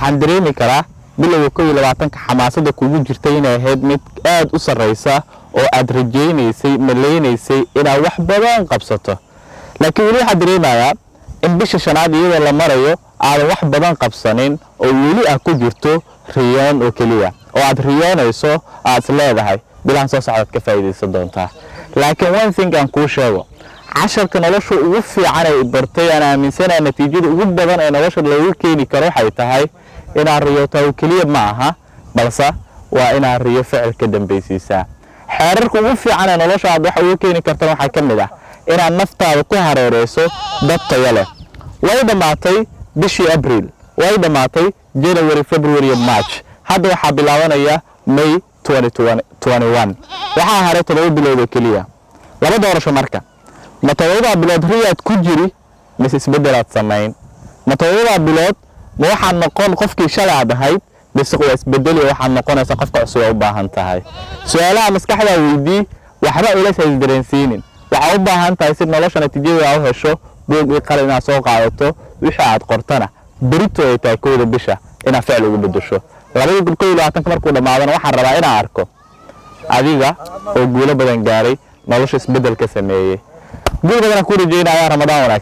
Waxaan dareemi karaa bilowga 21-ka xamaasada kugu jirtay inay ahayd mid aad u sarreysa oo aad rajaynaysay, malaynaysay inaad wax badan qabsato. Laakiin weli waxaad dareemayaa in bisha shanaad iyadoo la marayo aadan wax badan qabsanin oo weli aad ku jirto riyoon oo keliya, oo aad riyoonayso, aad is leedahay bilahan soo socdaad ka faa'iidaysan doontaa. Laakiin one thing aan kuu sheego: casharka nolosha ugu fiican ay bartay, aan aaminsanaya natiijada ugu badan ee nolosha loogu keeni karo, waxay tahay inaad riyootaa oo keliya ma aha, balse waa inaad riyo ficil ka dambaysiisaa. Xeerarka ugu fiican ee nolosha aad wax ugu keeni kartana waxaa ka mid ah inaad naftaada ku hareereyso dad tayo leh. Way dhammaatay bishii Abriil, way dhammaatay January, February iyo March. Hadda waxaa bilaabanaya May 2021. Waxaa haray 7 bilood oo keliya. Laba doorasho marka: ma 7-daa bilood riyaad ku jiri mise isbeddelaad samayn? Ma 7-daa bilood ma waxaad noqon qofkii shalay aad ahayd, mise waa isbedeli, waxaad noqonaysa qofka cusub oo u baahan tahay? Su-aalaha maskaxdaa weydii. Waxba ulays ha isdareensiinin. Waxaa u baahan tahay, si nolosha natiijada aa u hesho, buug iyo qalin inaad soo qaadato. Wixii aad qortana, berito ay tahay 1-da bisha, inaad ficil ugu bedesho. 2021-ka markuu dhammaadana, waxaan rabaa inaan arko adiga oo guulo badan gaaray, nolosha isbeddel ka sameeyey. Guul badan aan ku rajeynaya. Ramadaan wanaagsan.